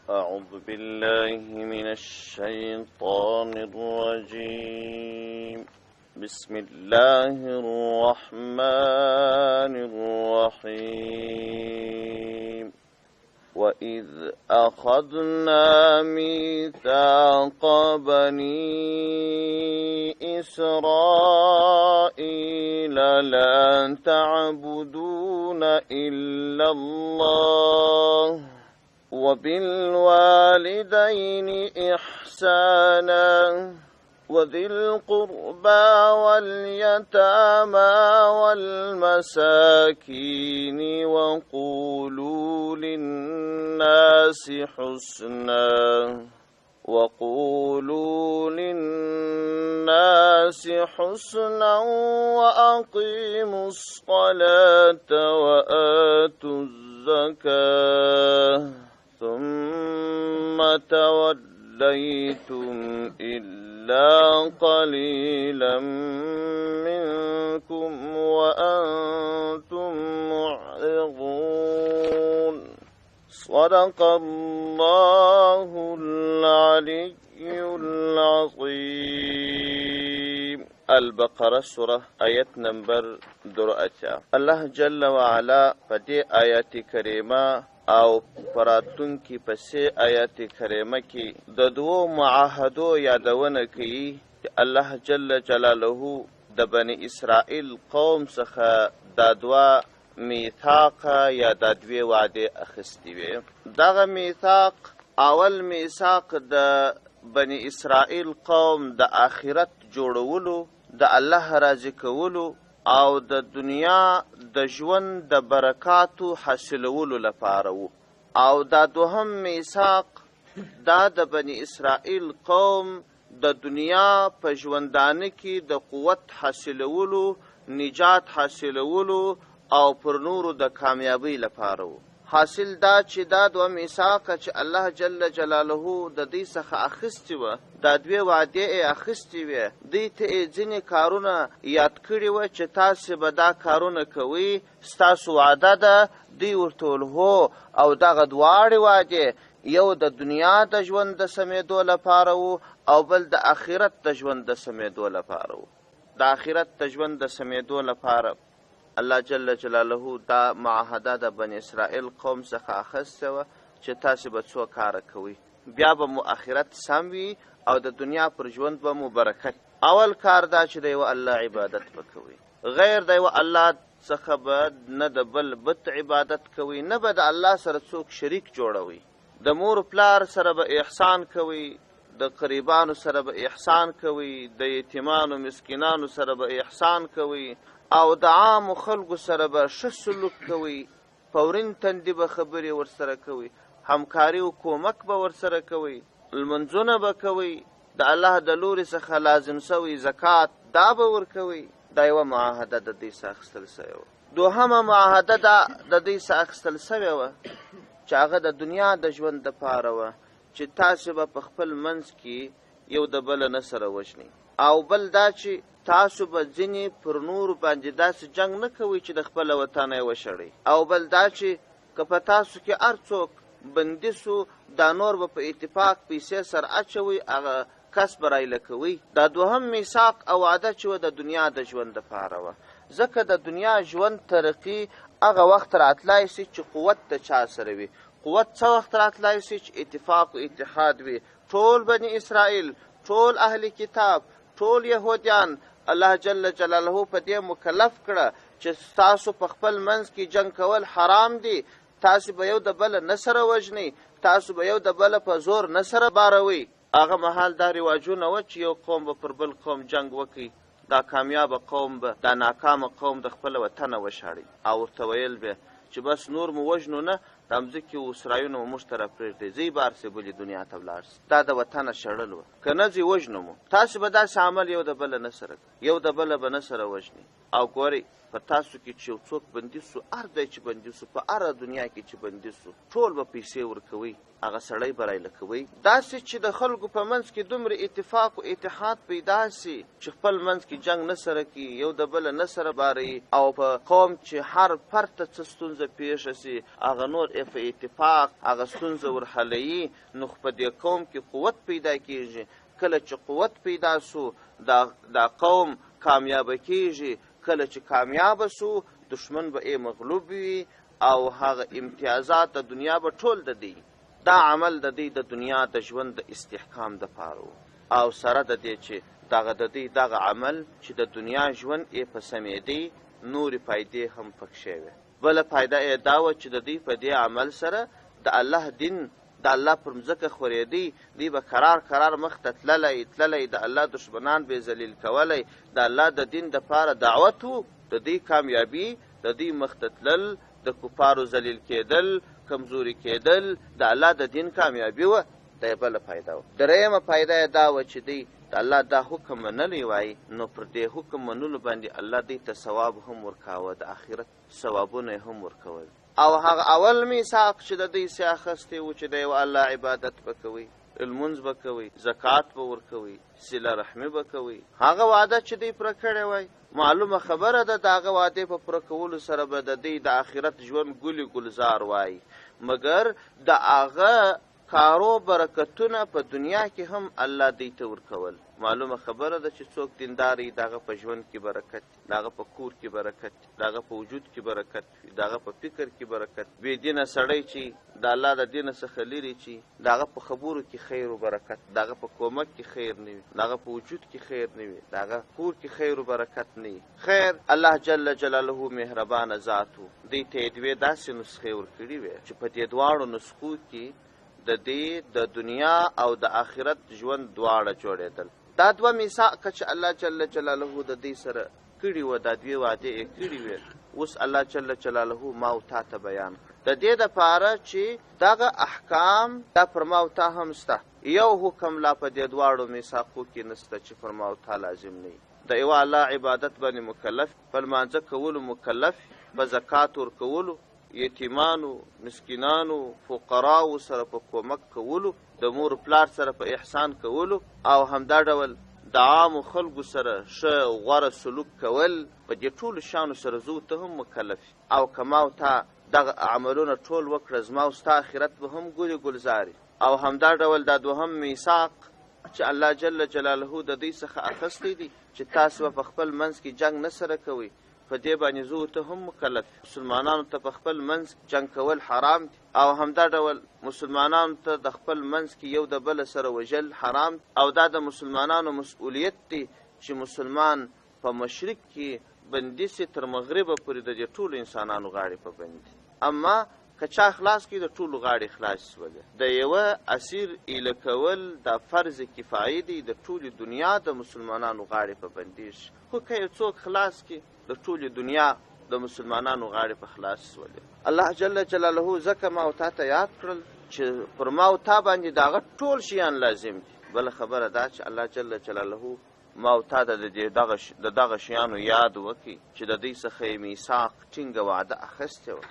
أعوذ بالله من الشيطان الرجيم. بسم الله الرحمن الرحيم. وإذ أخذنا ميثاق بني إسرائيل لا تعبدون إلا الله وبالوالدين إحسانا وذي القربى واليتامى والمساكين وقولوا للناس حسنا وقولوا للناس حسنا وأقيموا الصلاة وآتوا الزكاة ثم توليتم إلا قليلا منكم وأنتم معرضون. صدق الله العلي العظيم. البقره سوره آیت نمبر 83. الله جل وعلا په دې آیات کریمه او په راتلونکي پسې آیات کریمه کې د دوو معاهدو یادونه کوي چې الله جل جلاله د بني اسرائیل قوم څخه دا دوه میثاقه یا دا دوې وعدې اخیستې وې. دغه میثاق، اول میثاق د بني اسرائیل قوم د آخرت جوړولو، د الله راضي کولو او د دنیا د ژوند د برکاتو حاصلولو لپاره و. او دا دوهم میثاق دا د بني اسرائیل قوم د دنیا په ژوندانه کې د قوت حاصلولو، نجات حاصلولو او پر نورو د کامیابۍ لپاره و. حاصل دا چې دا دوه میثاقه چې الله جل جلاله د دوی څخه اخیستې وه، دا دوې وعدې یې اخیستې وې، دوی ته یې ځینې کارونه یاد کړي وه چې تاسې به دا کارونه کوئ، ستاسو وعده ده. دوی ورته ویل هو. او دغه دواړې وعدې یو د دنیا د ژوند د سمېدو لپاره و او بل د آخرت د ژوند د سمېدو لپاره و. د آخرت د ژوند د سمېدو لپاره الله جل جلاله دا معاهده د بني اسرائیل قوم څخه اخیستې وه چې تاسې به څو کاره کوئ، بیا به مو آخرت سم وي او د دنیا پر ژوند به مو برکت. اول کار دا چې د یوه الله عبادت به کوئ، غیر د یوه الله څخه به نه د بل بت عبادت کوئ، نه به د الله سره څوک شریک جوړوئ. د مور پلار سره به احسان کوئ، د قریبانو سره به احسان کوئ، د یتیمانو مسکینانو سره به احسان کوئ او د عامو خلکو سره به ښه سلوک کوئ، په ورین تندي به خبرې ورسره کوئ، همکاري او کومک به ورسره کوئ، لمونځونه به کوئ، د الله د لوري څخه لازم سوی زکات دا به ورکوئ. دا یوه معاهده د دوی څخه اخیستل سوې وه. دوهمه معاهده دا د دوی څخه اخیستل سوې وه چې هغه د دنیا د ژوند دپاره وه چې تاسې به په خپل منځ کې یو د بله نه سره وژنئ، او بل دا چې تاسو به ځینې پر نورو باندې داسې جنګ نه کوئ چې د خپله وطنه یې وشړئ، او بل دا چې که په تاسو کې هر څوک بندي سو دا نور به په اتفاق پیسې سره اچوئ، هغه کس به رایله کوئ. دا دوهم میثاق او وعده چې وه د دنیا د ژوند دپاره وه، ځکه د دنیا ژوند ترقي هغه وخت راتلای سي چې قوت د چا سره وي. قوت څه وخت راتلای سي چې اتفاق و اتحاد وي. ټول بني اسرائیل، ټول اهل کتاب، ټول یهودیان الله جل جلاله په دې مکلف کړه چې ستاسو په خپل منځ کې جنګ کول حرام دي، تاسو به یو د بله نه سره وژنئ، تاسو به یو د بله په زور نه سره باروئ. هغه مهال دا رواجونه وه چې یو قوم به پر بل قوم جنګ وکړي، دا کامیابه قوم به دا ناکامه قوم د خپله وطنه وشاړي او ورته ویل به چې بس نور مو وژنو نه، دا مځکې او سرایونه مو موږ ته راپرېږدئ، ځئ به هر څه بلې دنیا ته ولاړ سئ. دا د وطنه شړل وه، که نه ځئ وژنو مو. تاسې به داسې عمل یو د بله نه سره کوئ، یو د بله به نه سره وژنئ. او ګورئ په تاسو کې چې یو څوک بندي سو، هر ځای چې بندي سو، په هره دنیا کې چې بندي سو، ټول به پیسې ورکوئ، هغه سړی به رایله کوئ. داسې چې د خلکو په منځ کې دومره اتفاق او اتحاد پیدا سي چې خپل منځ کې جنګ نه سره کوي، یو د بله نه سره باروي، او په قوم چې هر فرد ته څه ستونزه پېښه سي هغه نور یې په اتفاق هغه ستونزه ور حلوي، نو خو په دې قوم کې قوت پیدا کېږي. کله چې قوت پیدا سو دا قوم کامیابه کېږي. کله چې کامیابه سو دښمن به یې مغلوب وي او هغه امتیازات د دنیا به ټول د دی. دا عمل د دوی د دنیا د ژوند د استحکام دپاره و، او سره د دې چې دغه د دوی دغه عمل چې د دنیا ژوند یې په سمېدی نورې فایدې هم پکښې وې. بله فایده یې دا وه چې د دوی په دې عمل سره د الله دین د الله پر مځکه خورېدی، دوی به کرار کرار مخته تللی تللی، د الله دښمنان به یې ذلیل کولی، د الله د دین دپاره دعوت و. د دوی کامیابي، د دوی مخته تلل، د کفارو ذلیل کېدل، کمزوري کېدل، د الله د دین کامیابي وه. دا یې بله فایده وه. درېیمه فایده یې دا وه چې دوی د الله دا حکم منلی وای، نو پر دې حکم منلو باندې الله دوی ته ثواب هم ورکاوه، د آخرت ثوابونه یې هم ورکول. او هغه اول میثاق چې د دوی څخه اخیستی و چې د یوه الله عبادت به کوئ، لمونځ به کوئ، زکات به ورکوئ، صله رحمي به کوئ، هغه وعده چې دوی پوره کړې وای، معلومه خبره ده د هغه وعدې په پوره کولو سره به د دوی د آخرت ژوند ګلې ګلزار وای، مګر د هغه کارو برکتونه په دنیا کې هم الله دوی ته ورکول. معلومه خبره ده چې څوک دیندار وي د هغه په ژوند کې برکت وي، د هغه په کور کې برکت وي، د هغه په وجود کې برکت وي، د هغه په فکر کې برکت وي. بې دینه سړی چې د الله د دینه څخه لرې چې د هغه په خبرو کې خیر و برکت، د هغه په کومک کې خیر نه وي، د هغه په وجود کې خیر نه وي، د هغه کور کې خیر و برکت نه وي. خیر الله جل جلاله مهربانه ذات و، دوی ته یې دوې داسې نسخې ورکړې وې چې په دې دواړو نسخو کې د دې د دنیا او د آخرت ژوند دواړه جوړېدل. دا دوه میثاقه چې الله جل جلاله د دوی سره کړي وه، دا دوې وعدې یې کړي وې، اوس الله جل جلاله ما او تا ته بیان کړ، د دې دپاره چې دغه احکام دا پر ما او تا هم سته. یو حکم لا په دې دواړو میثاقو کې نسته چې پر ما او تا لازم نه وي. د یوه الله عبادت باندې مکلف، په لمانځه کولو مکلف، په زکات ورکولو، یتیمانو، مسکینانو، فقراو سره په کومک کولو، د مور پلار سره په احسان کولو، او همدا ډول د عامو خلکو سره ښه غوره سلوک کول، په دې ټولو شیانو سره زه ته هم مکلف. او که ما او تا دغه عملونه ټول وکړه، زما او ستا آخرت به هم ګلې ګلزاري. او همدا ډول دا دوهم میثاق چې الله جل جلاله د دوی څخه اخیستی دی چې تاسو به په خپل منځ کې جنګ نه سره کوئ، په دې باندې زه ته هم مکلف. مسلمانانو ته په خپل منځ جنګ کول حرام دي، او همدا ډول مسلمانانو ته د خپل منځ کې یو د بل سره وژل حرام دي. او دا د مسلمانانو مسؤلیت دی چې مسلمان په مشرق کې بندي سي تر مغربه پورې د دې ټولو انسانانو غاړې په بندي، اما که چا خلاص کړي د ټولو غاړې خلاص سولې. د یوه اسیر ایله کول دا فرض کفایي دی، د ټولې دنیا د مسلمانانو غاړې په بندیږي، خو که یې څوک خلاص کړي د ټولې دنیا د مسلمانانو غاړې په خلاص سولې. الله جل جلاله ځکه ما او تا ته یاد کړل چې پر ما او تا باندې د هغه ټول شیان لازم دي. بله خبره دا چې الله جل جلاله ما او تا ته د دغه شیانو یاد وکړي چې د دوی څخه یې میثاق ټینګه وعده اخیستې وه.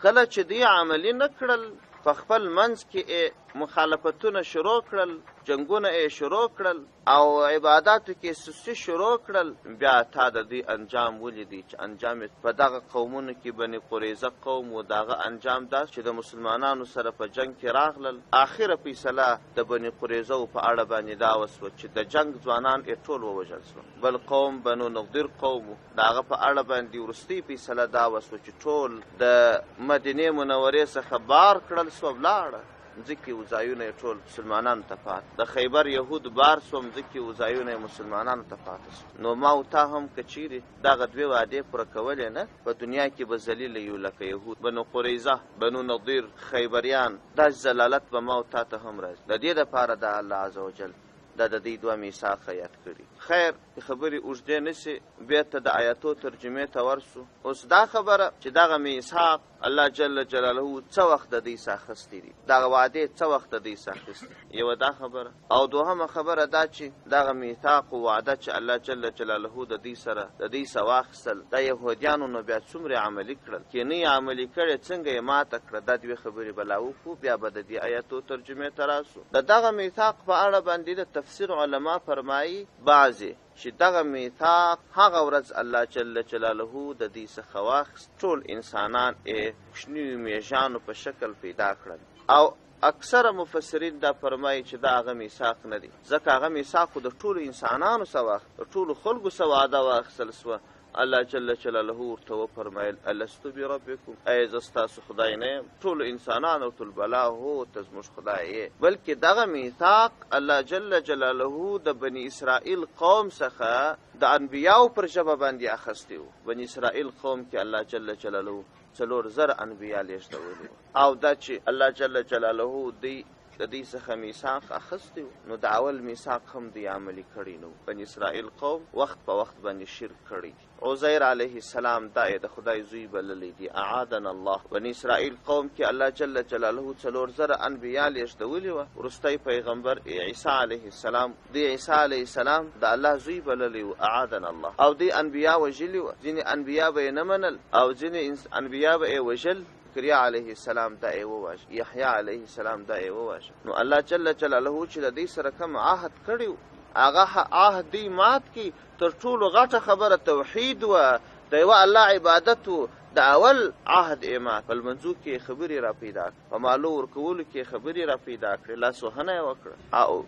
کله چې دوی عملي نه کړل، په خپل منځ کې یې مخالفتونه شروع کړل، جنګونه یې شروع کړل، او عباداتو کې سستي شروع کړل، بیا تا د دوی انجام ولیدی چې انجام یې په دغه قومونو کې بني قریظه قوم و، د هغه انجام دا چې د مسلمانانو سره په جنګ کې راغلل. آخره فیصله د بني قریظه په اړه باندې دا وسوه چې د جنګ ځوانان یې ټول ووژل سوه. بل قوم بنو نضیر قوم و، د هغه په اړه باندې وروستۍ فیصله دا وسوه چې ټول د مدینې منورې څخه بار کړل سوه، ولاړه مځکې و ځایونه یې ټول مسلمانانو ته پاتې. د خیبر یهود بار سوه، مځکې و ځایونه یې مسلمانانو ته پاتې سوه. نو ما او تا هم که چیرې دغه دوې وعدې پوره کولې نه، په دنیا کې به ذلیله یو لکه یهود، بنو قریظه، بنو نضیر، خیبریان. داسې ذلالت به ما او تا ته هم راځي. د دې دپاره دا الله عز وجل دا د دوی دوه میثاقه یاد کړي. خیر چې خبرې اوږدې نه سي، بیرته د آیاتو ترجمې ته ورسو. اوس دا خبره چې دغه میثاق الله جل جلاله څه وخت د دوی څخه اخیستي دي؟ دغه وعدې څه وخت د دوی څخه اخیستي؟ یوه دا خبره او دوهمه خبره دا چې دغه میثاق او وعده چې الله جل جلاله د دوی سره د دوی څخه واخیستل، دا یهودیانو نو بیا څومره عملي کړل؟ که نه یې عملي کړې، څنګه یې ماته کړه؟ دا دوې خبرې به لا وکړو، بیا به د دې ایاتو ترجمې ته راسو. د دغه میثاق په اړه باندې د تفسیر علما فرمایي بعضې چې دغه میثاق هغه ورځ الله جل جلاله د دوی څخه واخیست، ټول انسانان یې کوچنیو میږانو په شکل پیدا کړل. او اکثره مفسرین دا فرمایي چې دا هغه میثاق نه دی، ځکه هغه میثاق خو د ټولو انسانانو څخه واخیست، د ټولو خلکو څخه وعده واخیستل سوه. الله جل جلاله ورته وفرمایل الست بربکم، ای زه ستاسو خدای نه یم؟ ټولو انسانانو ورته وویل بلا، هو ته زموږ خدای یې. بلکې دغه میثاق الله جل جلاله د بني اسرائیل قوم څخه د انبیاو پر ژبه باندې اخیستی و. بني اسرائیل قوم کې الله جل جلاله 4000 انبیا لېږدولي وو، او دا چې الله جل جلاله دوی د دوی څخه میثاق اخیستی و، نو د اول میثاق هم دوی عملي کړی نه و. بني اسرائیل قوم وخت په وخت باندې شرک کړی دی. عزیر علیه السلام دا یې د خدای زوی بللی دی، اعادنا الله. بني اسرائیل قوم کې الله جل جلاله 4000 انبیا لېږدولي وه. وروستی پیغمبر عیسی علیه السلام، دوی عیسی علیه السلام د الله زوی بللی و، اعادنا الله. او دوی انبیا وژلي وه، ځینې انبیا به یې نه منل او ځینې انبیا به یې وژل. زکریا علیه السلام دا یې وواژه، یحیی علیه السلام دا یې وواژه. نو الله جل جلاله چې د دوی سره کوم عهد کړی و، هغه عهد دوی مات کړي. تر ټولو غټه خبره توحید وه، د یوه الله عبادت و. د اول عهد یې مات، په لمنځو کې یې خبرې را پیدا کړې، په مالو ورکولو کې یې خبرې را پیدا کړې، لاسوهنه یې وکړه او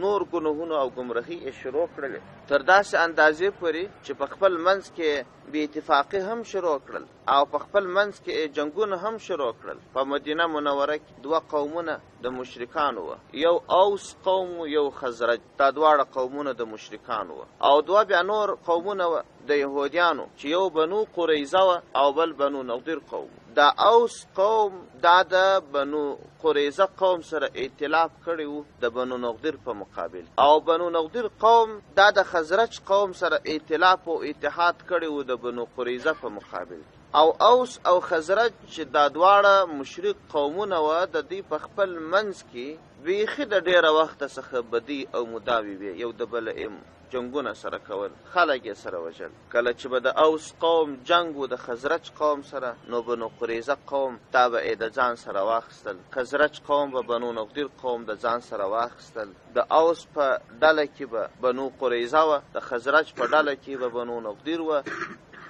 نور ګناهونه او ګمراهي یې شروع کړلې، تر داسې اندازې پورې چې په خپل منځ کې بې اتفاقي هم شروع کړل او په خپل منځ کې یې جنګونه هم شروع کړل. په مدینه منوره کې دوه قومونه د مشرکانو وه، یو اوس قوم و، یو خزرج. دا دواړه قومونه د مشرکانو وه، او دوه بیا نور قومونه وه د یهودیانو چې یو بنو قریظه وه او بل بنو نضیر قوم. دا اوس قوم دا د بنو قریظه قوم سره ائتلاف کړی و د بنو نضیر په مقابل، او بنو نضیر قوم دا د خزرج قوم سره ائتلاف او اتحاد کړی و د بنو قریظه په مقابل. او اوس او خزرج چې دا دواړه مشرک قومونه وه، د دوی په خپل منځ کې بیخي د ډېره وخته څخه بدي او مداوي وې، یو د بله یې جنګونه سره کول، خلک یې سره وژل. کله چې به د اوس قوم جنګ و د خزرج قوم سره، نو بنو قریظه قوم دا به یې د ځان سره واخیستل، خزرج قوم به بنو نضیر قوم د ځان سره واخیستل. د اوس په ډله کې به بنو قریظه وه، د خزرج په ډله کې به بنو نضیر وه.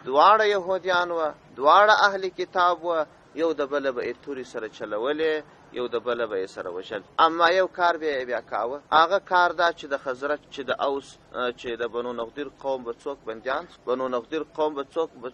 دواړه یهودیان وه، دواړه اهل کتاب وه، یو د بله به یې تورې سره چلولې، یو د بله به یې سره وژل. اما یو کار به یې بیا کاوه، هغه کار دا چې د خزرج چې د اوس چې د بنو نضیر قوم به څوک بندیان سو، بنو نضیر قوم به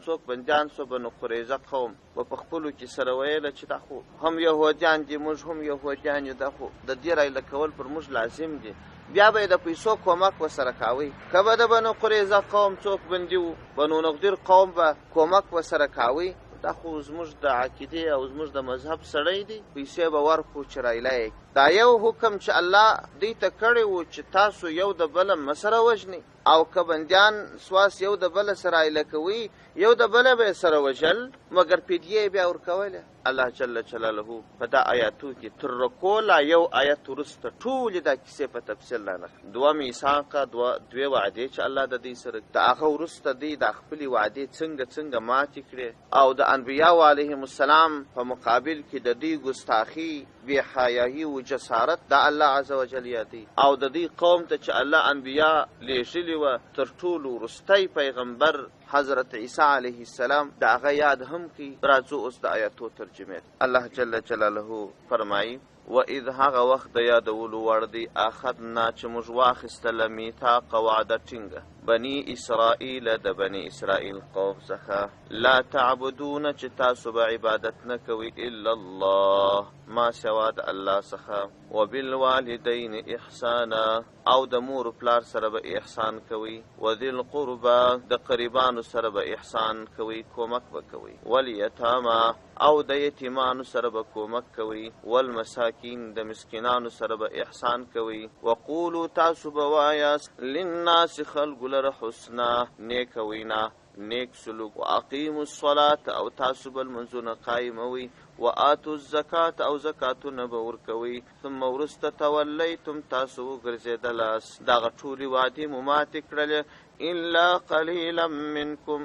څوک بندیان سو، بنو قریظه قوم به په خپلو کې سره ویله چې دا خو هم یهودیان دي، موږ هم یهودیان یو، دا خو د دې رایله کول پر موږ لازم دي. بیا به یې د پیسو کومک ورسره کاوی. که به د بنو قریظه قوم څوک بندي وو، بنو نضیر قوم به کومک ورسره کاوی، دا خو زموږ د عقیدې او زموږ د مذهب سړی دی، پیسې به ورکړو چې رایله یې کړي. دا یو حکم چې الله دوی ته کړی و چې تاسو یو د بله مه سره وژنئ، او که بندیان سواس یو د بله سره ایله کوئ، یو د بله به یې سره وژل، مګر فدیې یې بیا ورکوله. الله جل جلاله په دا آیاتو کې تر رکوع لا یو آیت وروسته ټولې دا کیسې په تفصیل رانقل. دوه میثاقه، دوې وعدې چې الله د دوی سره د هغه وروسته دوی دا خپلې وعدې څنګه څنګه ماتې کړې، او د انبیاو علیهم السلام په مقابل کې د دوی ګستاخي، بې حیايي و جسارت دا الله عز وجل یادوي. او د دوی قوم ته چې الله انبیا لېږلي وه، تر ټولو وروستی پیغمبر حضرت عیسی علیه السلام د هغه یاد هم کوي. راځو اوس د آیاتو ترجمې ته. الله جل جلاله فرمایي واذ هغه وخت د یادولو وړ دی اخذنا چې موږ واخیستله میثاق وعده ټینګه بني اسرائیل د بني اسرائیل قوم څخه، لا تعبدون چې تاسو به عبادت نه کوئ الا الله ما سوا د الله څخه، وبالوالدین احسانا او د مور پلار سره به احسان کوئ، وذي القربى د قریبانو سره به احسان کوئ، کومک به کوئ، والیتاما او د یتیمانو سره به کومک کوئ، والمساکین د مسکینانو سره به احسان کوئ، وقولو تاسو به وایاست للناس خلکو لره حسنا نیکه وینا. نیک سلوک. واقیموا الصلاة او تاسو به لمونځونه قایموئ، وآتوا الزکاة او زکاتونه به ورکوئ، ثم وروسته تولیتم تاسو وګرځېدلاست. دغه ټولې وعدې مو ماتې کړلې، الا قلیلا منکم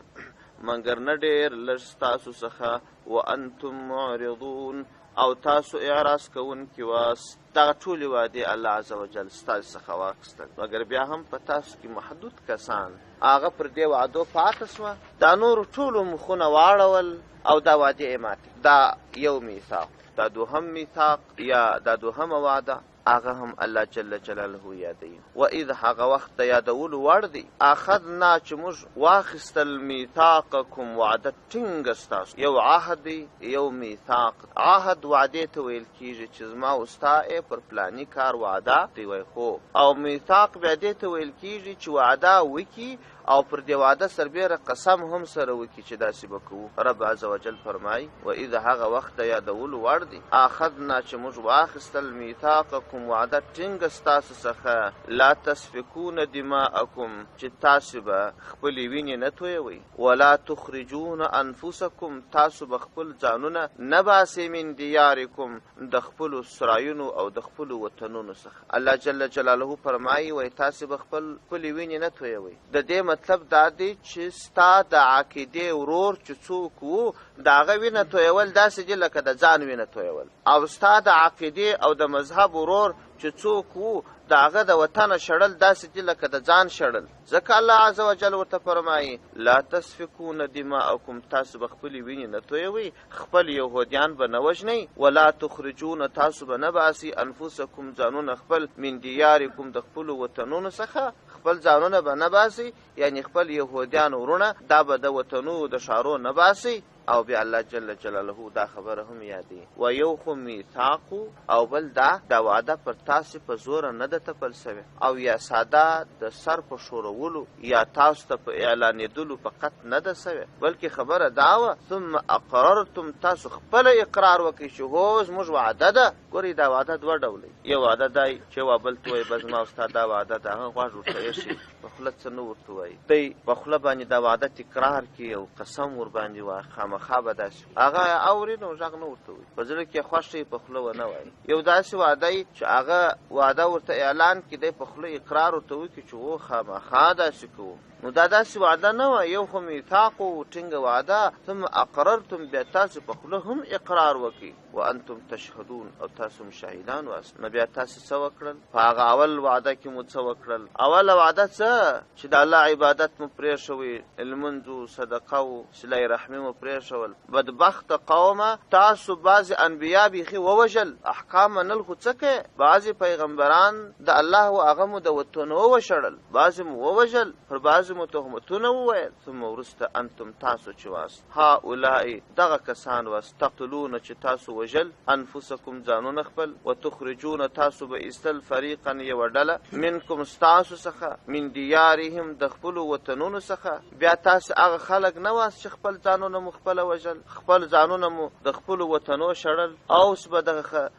مګر نه ډېر لږ ستاسو څخه، وانتم معرضون او تاسو اعراض کوونکي واست. دغه ټولې وعدې الله عز وجل ستاسو څخه واخیستل، مګر بیا هم په تاسو کې محدود کسان هغه پر دې وعدو پاته سوه، دا نورو ټولو مخونه واړول او دا وعدې یې ماتې. دا یو میثاق، دا دوهم میثاق یا دا دوهمه وعده هغه هم الله جل جلاله یادوي. واذ هغه وخت د یادولو وړ دی، اخذنا چې موږ واخیستل میثاقکم وعده ټینګه ستاسو. یو عهد دی، یو میثاق. عهد وعدې ته ویل کیږي چې زما او ستا یې پر پلاني کار وعده دی، وایي هو. او میثاق بیا دې ته ویل کیږي چې وعده وکړي او پر دې وعده سربېره قسم هم سره وکړي چې داسې به کوو. رب عز وجل فرمایي واذ هغه وخت د یادولو وړ دی، اخذنا چې موږ واخیستل میثاقکم وعده ټینګه ستاسو څخه، لا تسفکون دماءکم چې تاسو به خپلې وینې نه تویوئ، ولا تخرجون انفسکم تاسو به خپل ځانونه نه باسئ من دیارکم د خپلو سرایونو او د خپلو وطنونو څخه. الله جل جلاله فرمایي وایي تاسو به خپلې وینې نه تویوئ. د دې مطلب دا دی چې ستا د عقیدې ورور چې څوک وو د هغه وینه تویول داسې دي لکه د ځان وینه تویول، او ستا د عقیدې او د مذهب ورور چې څوک وو د هغه د وطنه شړل داسې دي لکه د ځان شړل. ځکه الله عز وجل ورته فرمایي لا تسفکون دماءکم تاسو به خپلې وینې نه تویوئ، خپل یهودیان به نه وژنئ، ولا تخرجون تاسو به نه باسئ انفسکم ځانونه خپل من دیارکم د خپلو وطنونو څخه، خپل ځانونه به نه باسئ یعنی خپل یهودیان وروڼه دا به د وطنو د ښارو نه باسئ. او بیا الله جل جلاله دا خبره هم یادوي و یو خو میثاق او بل دا وعده پر تاسې په زوره نه ده تپل سوې او یا ساده د سر په ښورولو یا تاسو ته په اعلانېدلو فقط نه ده سوې، بلکې خبره دا وه ثم اقررتم تاسو خپله اقرار وکړئ چې هو زموږ وعده ده. ګورئ دا وعده دوه ډوله، یو وعده دی چې یو بل ته وایي بس زما او ستا دا وعده ده، هغه غوږ ورته ایښی په خوله څه نه ورته وایي، دی په خوله باندې دا وعده تکرار کړي او قسم ورباندې وایي خامخا به داسې وي، هغه اوري نو غږ نه ورته وایي، په زړه کې خوښ وي په خوله ونه وایي. یو داسې وعده وي چې هغه وعده ورته اعلان کړي، دی په خوله اقرار ورته وکړي چې هو خامخا داسې کوو. نو دا داسې وعده نه وه، یو خو میثاق و ټینګه وعده، ثم اقررتم بیا تاسو په خوله هم اقرار وکړي وانتم تشهدون او تاسو هم شاهدان واست. نو بیا تاسو څه وکړل؟ په هغه اول وعده کې مو څه وکړل؟ اوله وعده څه چې د الله عبادت مو پرېښوئ، لمونځ و صدقه و صله رحمي مو پرېښول. بدبخته قومه تاسو بعضې انبیا بیخي ووژل، احکام منل خو څه کوې، بعضې پیغمبران د الله و هغه مو د وطنو وشړل، بعضې مو ووژل، پر بعضې مو تهمتونه وویل. ثم وروسته انتم تاسو چې واست هؤلاء دغه کسان واست تقتلون چې تاسو وژل انفسکم ځانونه خپل، وتخرجون تاسو به ایستل فریقا یوه ډله منکم ستاسو څخه من دیارهم د خپلو وطنونو څخه. بیا تاسو هغه خلک نه واست چې خپل ځانونه مو خپله وژل، خپل ځانونه مو د خپلو وطنو شړل. اوس به دغه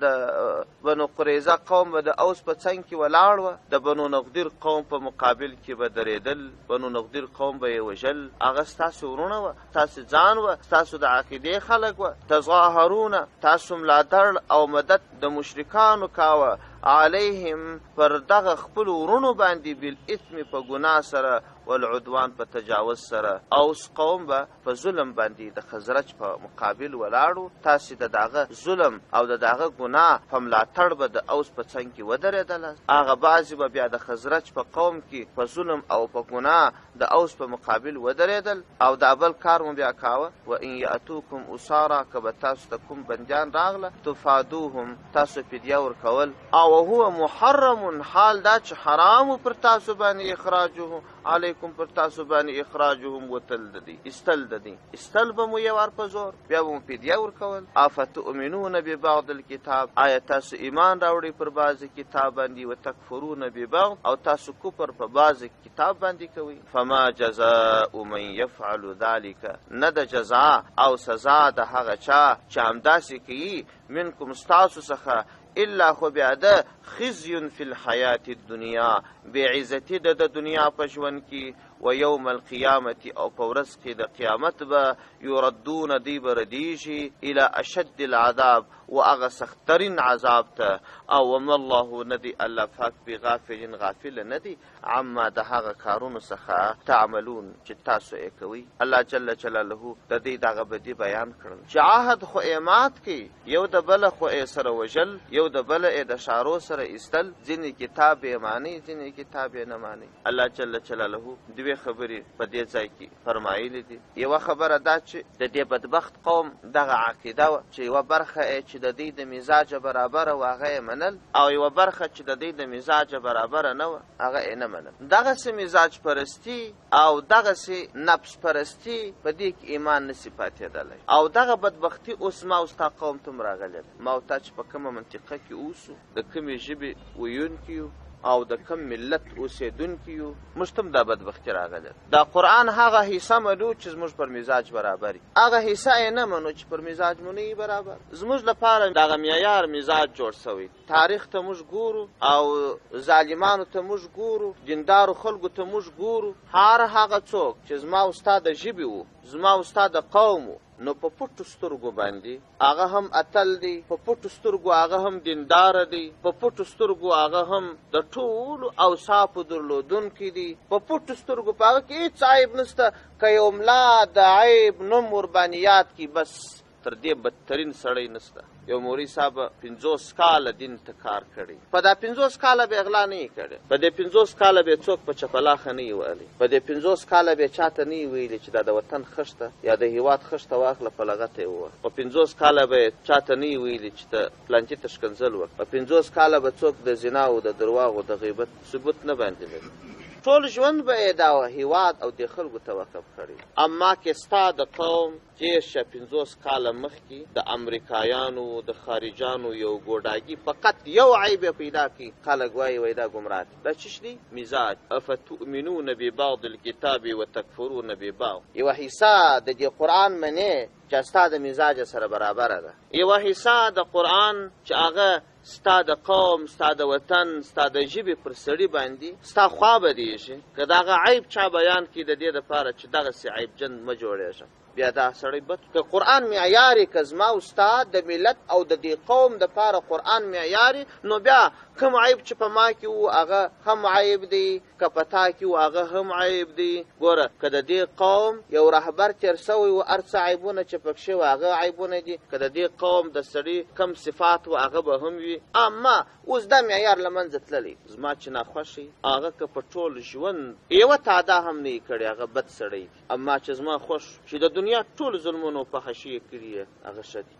د بنو قریظه قوم به د اوس په څنګ کې ولاړ وه، د بنو نغدیر قوم په مقابل کې به درېدل، بنو نغدیر قوم به یې وژل. هغه ستاسو وروڼه وه، ستاسو ځان وه، ستاسو د عقیدې خلک وه. تظاهرون تاسو ملاتړ او مدد د مشرکانو کاوه، علیهم پر دغه خپلو وروڼو باندې بالاثم په ګناه سره والعدوان په تجاوز سره. اوس قوم به په ظلم باندې د خزرج په مقابل ولاړو، تاسې د دغه ظلم او د دغه ګناه په ملاتړ به د اوس په څنګ کې ودرېدله. هغه بعضې به بیا د خزرج په قوم کې په ظلم او په ګناه د اوس په مقابل ودرېدل. او دا بل کار مو بیا کاوه و ان یأتوکم اسارا که به تاسو ته کوم بندیان راغله تفادوهم تاسو فدیه ورکول، او هو محرم حال دا چې حرام پر تاسو باندې اخراجه علیکم پر تاسو باندې اخراجهم وتل د دی ایستل د دی، ایستل به مو یو وار په زور بیا به مو فدیه ورکول. افتؤمنون ببعض الکتاب آیا تاسو ایمان راوړئ پر بعضې کتاب باندې، وتکفرون ببعض او تاسو کفر په بعضې کتاب باندې کوئ. فما جزاء من یفعل ذلک نه د جزا او سزا د هغه چا چې همداسې کوي منکم ستاسو څخه الا خو بیا ده خزي فی الحیات الدنیا بې عزتي ده د دنیا په ژوند کې، ویوم القیامة او په ورځ کې د قیامت به یردون دوی به ردیږي الی اشد العذاب و هغه سختترین عذاب ته او وما الله نه دی الله پاک بغافل غافل نه دی عما د هغه کارونو څخه تعملون چې تاسو یې کوئ. الله جل جلاله د دوی دغه بدي بیان کړل چې عهد خو یې مات کړي، یو د بله خو یې سره وژل، یو د بله یې د ښارو سره ایستل، ځینې کتاب یې مانئ، ځینې کتاب یې نه مانئ. الله جل جلاله دوې خبرې په دې ځای کې فرمایلي دي. یوه خبره دا چې د دې بدبخت قوم دغه عقیده وه چې یوه برخه یې چې د دوی د مزاجه برابره وه هغه یې منل او یوه برخه چې د دوی د مزاجه برابره نه وه هغه یې نه منل. دغسې مزاج پرستي او دغسې نفس پرستي په دې کې ایمان نه شي پاتېدلی او دغه بدبختي اوس زما او ستا قوم ته هم راغلې ده. ما او تا چې په کومه منطقه کې اوسو، د کومې ژبې ویونکي یو او د کوم ملت اوسېدونکي یو، موږ ته هم دا بدبختي راغلې ده. دا قرآن هغه حصه منو چې زموږ پر مزاج برابر وي، هغه حصه یې نه منو چې پر مزاج مو نه وي برابر. زموږ لپاره دغه معیار مزاج جوړ شوی. تاریخ ته موږ ګورو او ظالمانو ته موږ ګورو، دیندارو خلکو ته موږ ګورو. هر هغه څوک چې زما او ستا د ژبې و، زما او ستا د قوم و، نو په پټو سترګو باندې هغه هم اتل دی، په پټو سترګو هغه هم دیندار دی، په پټو سترګو هغه هم د ټولو اوصافو درلودونکی دی، په پټو سترګو په هغه کې هېڅ عیب نشته. که یو ملا د عیب نوم ورباندې یاد کړي، بس تر دې بدترین سړی نشته. یو مولوي صاحب 50 کاله دین ته کار کړی، په دا 50 کاله به یې غلا نه وي کړې، په دې 50 کاله به یې څوک په چپلاخه نه وي وهلی، په دې 50 کاله به یې چاته نه وي ویلي چې دا د وطن خښته یا د هیواد خښته واخله په لغته یې ووهه، په 50 کاله به یې چاته نه وي ویلي چې ته پلانکي ته ښکنځل وکړه، په 50 کاله به څوک د زنا او د درواغو د غیبت ثبوت نه باندې لري. ټول ژوند به یې دا هیواد او دې خلکو ته وقف کړی. اما که ستا د قوم 30 یا 50 کاله مخکې د امریکایانو د خارجانو یو ګوډاګي فقط یو عیب یې پیدا کړي، خلک وایي وایي دا ګمراه دی. دا څه دی؟ مزاج. افتؤمنون ببعض الکتاب وتکفرون ببعض. یوه حصه د دې قرآن منې چې ستا د مزاج سره برابره ده، یوه حصه د قرآن چې هغه ستا د قوم، ستا د وطن، ستا د ژبې پر سړي باندې ستا خوا بدېږي، که د هغه عیب چا بیان کړي د دې دپاره چې دغسې عیبجن مه جوړېږه، بیا دا سړی بد. که قرآن معیار که زما او ستا د ملت او د دې قوم دپاره قرآن معیار، نو بیا کوم عیب چې په ما کې و هغه هم عیب دی، که په تا کې و هغه هم عیب دی. ګوره که د دې قوم یو رهبر تېر شوی و هر څه عیبونه چې پکښې وه هغه عیبونه دي، که د دې قوم د سړي کم صفات و هغه به هم وي. اما اوس دا معیار له منځه تللی. زما چې ناخوښی هغه که په ټول ژوند یوه تعدا هم نه یې کړې هغه بد سړی دی، اما چې زما خوښ چې د دنیا ټول ظلمونه او فحاشي یې کړي هغه ښه دی.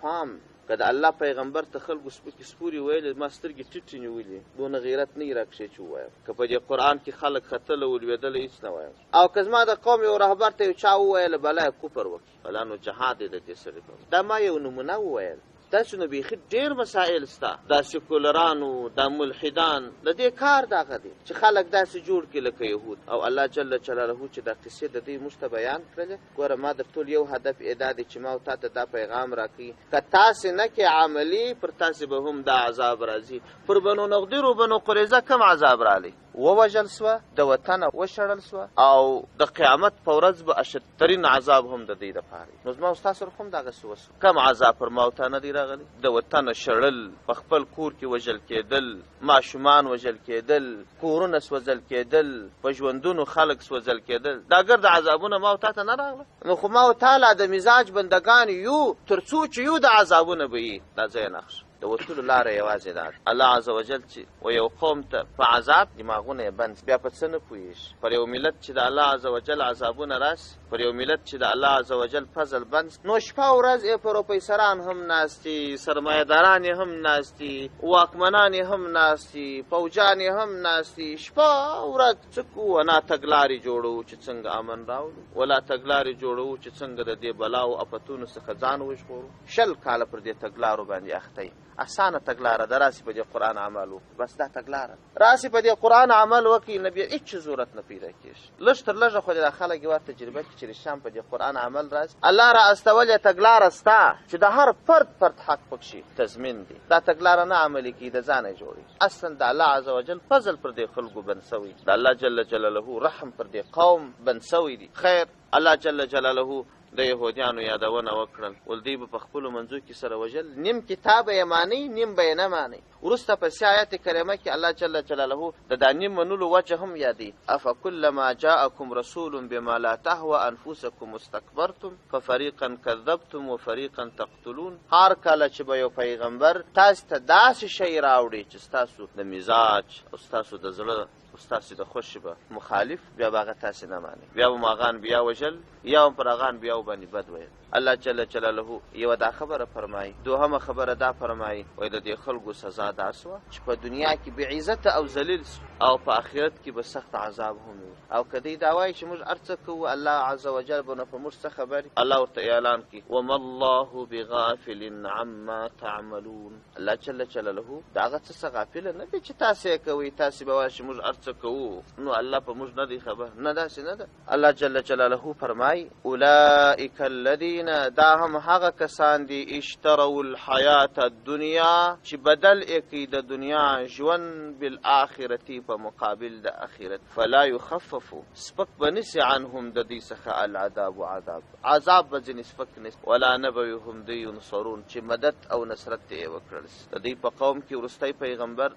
پام که د الله پیغمبر ته خلکو سپکې سپورې ویلې، زما سترګې ټیټې نیولې، دونه غیرت نه یې راکښې چې ووایم. که په دې قرآن کې خلک ختله او لوېدله هېڅ نه وایم. او که زما د قوم یو رهبر ته یو چا وویله بلا یې کفر وکړي، بلا نو جهاد یې د دې سړي په. دا ما یو نمونه وویل. داسې نو بیخي ډېر مسائل سته. دا سیکولرانو، دا ملحدان، د دې کار دغه دی چې خلک داسې جوړ کړي لکه یهود. او الله جل جلاله چې دا قصې د دوی موږ ته بیان کړلې، ګوره ما در ټول یو هدف یې دا دی چې ما او تا ته دا پیغام راکوي که تاسې نه کې عملي پر تاسې به هم دا عذاب راځي. پر بنو نضیر و بنو قریظه کوم عذاب رالی؟ ووژل سوه، د وطنه وشړل سوه، او د قیامت په ورځ به اشدترین عذاب هم د دوی دپاره وي. نو زما او ستا سره خو هم دغسې وسو. کم عذاب پر ما او تا نه دی راغلی؟ د وطنه شړل، په خپل کور کې وژل کېدل، ماشومان وژل کېدل، کورونه سوځل کېدل، په ژوندونو خلک سوځل کېدل، دا ګرد عذابونه ما او تا ته نه راغله؟ نو خو ما او تا لا د مزاج بندګان یو، تر څو چې یو د عذابونه به یي دا ځای نقش. د وتلو لاره یوازې دا ده. الله عز وجل چې و یو قوم ته په عذاب دماغونه یې بند، بیا په څه نه پوهېږي. پر یو ملت چې د الله عز وجل عذابونه راسي، پر یو ملت چې د الله عز وجل فضل بند، نو شپه او ورځ یې پروفیسران هم ناست دي، سرمایهداران یې هم ناست دي، واکمنان یې هم ناست دي، فوجان یې هم ناست دي. شپه او ورځ څه کوو؟ ولا تګلارې جوړوو چې څنګه امن راوړو، ولا تګلارې جوړوو چې څنګه د دې بلاو افتونو څخه ځان وژغورو. 20 کاله پر دې تګلارو باندې اخته یم. اسانه تګلاره ده، راسي په دې قرآن عمل وکړو، بس دا تګلاره ده، راسي په دې قرآن عمل وکړي، نو بیا هېڅ ضرورت نه پیدا کېږي. لږ تر لږه خو دې دا خلک یوه تجربه کړي چې رښتیا هم په دې قرآن عمل راسي. الله را استولې تګلاره ستا چې د هر فرد فرد حق پکښې تضمین دی، دا تګلاره نه عملي کېږي، د ځانه یې جوړوي. اصلا د الله عز وجل فضل پر دې خلکو بند سوی، د الله جل جلاله رحم پر دې قوم بند سوی دی. خیر، الله جل جلاله د یهودیانو یادونه وکړل، ول دوی به په خپلو منځو کې سره وژل، نیم کتاب به یې مانی، نیم به یې نه مانی. وروسته په سې آیت کریمه کې الله جل جلاله د دا نیم منلو وجه هم یادوي، افکلما جاءکم رسول بما لا تهوی انفسکم استکبرتم ففریقا کذبتم وفریقا تقتلون. هر کله چې به یو پیغمبر تاسو ته داسې شی راوړي چې ستاسو د مزاج او ستاسو د زړه او ستاسو د خوښې به مخالف، بیا به هغه تاسې نه مانئ، بیا به مو هغه انبیا وژل یا هم پر هغه انبیاو باندې بد ویل. الله جل جلاله یوه دا خبره فرمایي، دوهمه خبره دا فرمایي، وایي د دې خلکو سزا دا سوه چې په دنیا کې بې عزته او ذلیل سو او په آخرت کې به سخت عذاب هم وي. او که دوی دا وایي چې موږ هر څه کوو، الله عز وجل به نو په موږ څه خبر؟ الله ورته اعلان کړي، وما الله بغافل عما تعملون. الله جل جلاله د هغه څه څخه غافل نه دی چې تاسې یې کوئ. تاسې به وایئ چې موږ هر څه کوو، نو الله په موږ نه دی خبر. نه، داسې نه ده. الله جل جلاله فرمایي، اولئک الذین، دا هم هغه کسان دي، اشتروا الحیات الدنیا، چې بدل یې کړي د دنیا ژوند بالآخرة په مقابل د آخرت، فلا یخفف، سپک به نه سي عنهم د دوی څخه العذاب عذاب، عذاب به ځینې سپک نه سي، ولا نه به وي هم دوی ینصرون، چې مدد او نصرت یې وکړل سي. د دوی په قوم کې وروستی پیغمبر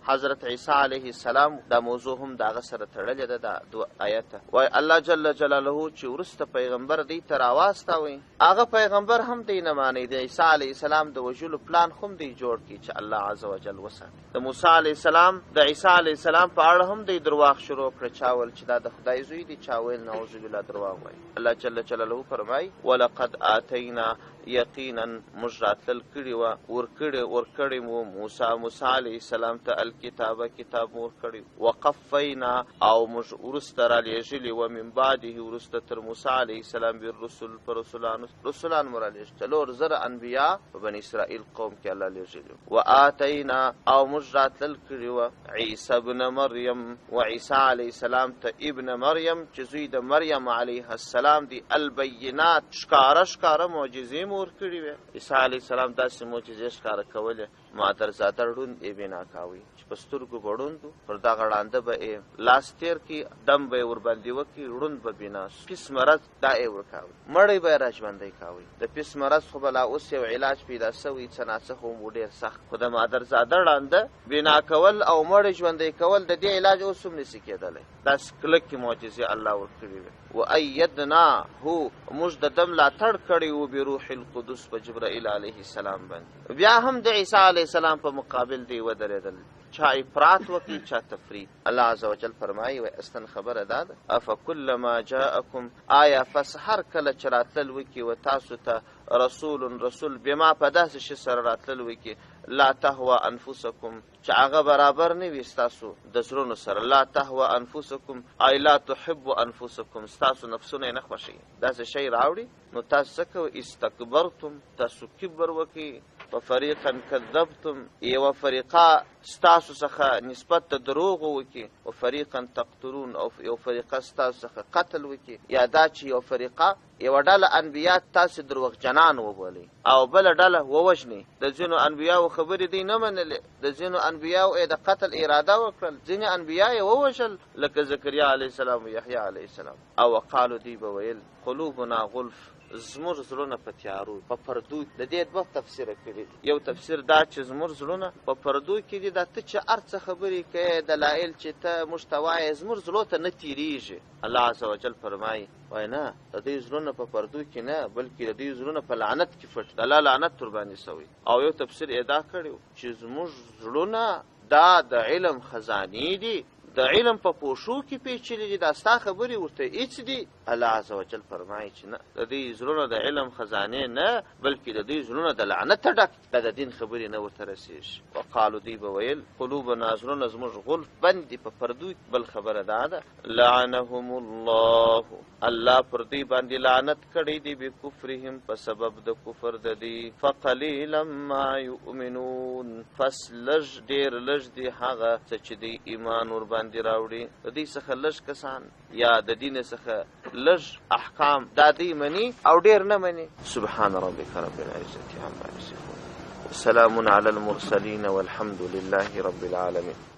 حضرت عیسی علیه السلام، دا موضوع هم د هغه سره تړلې ده، دا دوه آیته. وایي الله جل جلاله چې وروسته پیغمبر دوی ته راواستوی، هغه پیغمبر هم دوی نه مانی. د عیسی علیه السلام د وژلو پلان هم دوی جوړ کړي چې الله عز وجل وساتي. د موسی علیه السلام، د عیسی علیه السلام په اړه هم دوی درواغ شروع کړه، چا ویل چې دا د خدای زوی دی، چا ویل نعوذ بالله درواغ وایي. الله جل جلاله فرمایي، ولقد آتینا، یقینا موږ راتلل کړي وه، ورکړي مو موسی علیه السلام ته الکتابه، کتاب مو ورکړی، وقفینا، او موږ وروسته رالیږلي وه، من بعده، وروسته تر موسی علیه السلام، بالرسل، په رسولانو، رسولان مو رالیږل، 4000 انبیا په بني اسرائیل قوم کې الله لیږلي. وآتینا، او موږ راتلل کړي وه عیسی ابن مریم، و عیسی علیه السلام ته ابن مریم چې زوی د مریم علیه السلام دی، البینات، ښکاره ښکاره معجزې مو ورکړي وې. عیسی علیه السلام داسې معجزې ښکاره کولې، مادرزاده ړوند یې بنا کاوی چې په سترګو به ړوند و، پر دغه ړانده به یې لاس تېر کړي، دم به یې ورباندې وکړي، ړوند به بنا سو. پیس مرض دا یې ورکاوی، مړی به یې راژوندی کاوی. د پیس مرض خو به لا اوس یو علاج پیدا سوی، څه ناڅه خو هم و ډېر سخت، خو د مادرزاده ړانده بنا کول او مړی ژوندی کول د دې علاج اوس هم نسي کېدلی. داسې کلکې معجزې الله ورکړې وې. وأیدناه، موږ د ده ملاتړ کړی و بروح القدس، په جبرائیل علیه السلام باندې. بیا هم د عیسی علیه السلام په مقابل دی ودرېدل، چا افراط وکړي، چا تفرید. الله عز وجل فرمایي، وایي اصلا خبره دا ده، افکلما جاءکم، آیا پس هر کله چې راتلل وکړي و تاسو ته رسول، رسول بما، په داسې شي سره راتلل وکړي، لا تهوى انفسکم، چې هغه برابر نه وي ستاسو د زړونو سره، لا تهوى انفسکم ای لا تحب انفسکم، ستاسو نفسونه یې نه خوښوي، داسې شی راوړي، نو تاسو څه کوئ؟ استکبرتم، تاسو کبر وکړئ، وفریقا کذبتم، یوه فریقه ستاسو څخه نسبت د دروغو وکړي، وفریقا تقتلون، او یو فریقه ستاسو څخه قتل وکړي. یا دا چې یو فریقه، یوه ډله انبیا تاسې دروغجنان وبولئ او بله ډله ووژنئ. د ځینو انبیاو خبرې دوی نه منلې، د ځینو انبیاو یې د قتل اراده وکړل، ځینې انبیا یې ووژل لکه زکریا علیه السلام او یحیی علیه السلام. او وقالو، دوی به ویل، قلوبنا غلف، زموږ زړونه په تیارو، په پردو. د دې دوه تفسیره کړي دي. یو تفسیر دا چې زموږ زړونه په پردو کې دي، دا ته چې هر څه خبرې کوې، دلایل چې ته موږ ته وایې، زموږ زړو ته نه تېرېږي. الله عز وجل فرمایي، وایي نه، د دوی زړونه په پردو کې نه، بلکې د دوی زړونه په لعنت کې پټ دي، الله لعنت ورباندې سوی. او یو تفسیر یې دا کړی چې زموږ زړونه دا د علم خزانې دي، د علم په پوښو کې پیچلي دي، دا ستا خبرې ورته هیڅ دي. الله عز وجل فرمایي چې نه، د دوی زړونه د علم خزانې نه، بلکې د دوی زړونه د لعنته ډک دي، دا د دین خبرې نه ورته رسېږي. وقالو دوی به ویل قلوبنا زړونه زموږ غلف بند دي په پردو کې. بل خبره دا ده لعنهم الله، الله پر دوی باندې لعنت کړی دی بکفرهم په سبب د کفر د دوی، فقلیلا ما یؤمنون، پس لږ ډېر لږ دي هغه څه چې دوی ایمان ورباندې راوړي. د دوی څخه لږ کسان یا د دین څخه لږ احکام دا دوی مني او ډېر نه مني. سبحان ربک رب العزة عما یصفون وسلام علی المرسلین والحمد لله رب العالمین.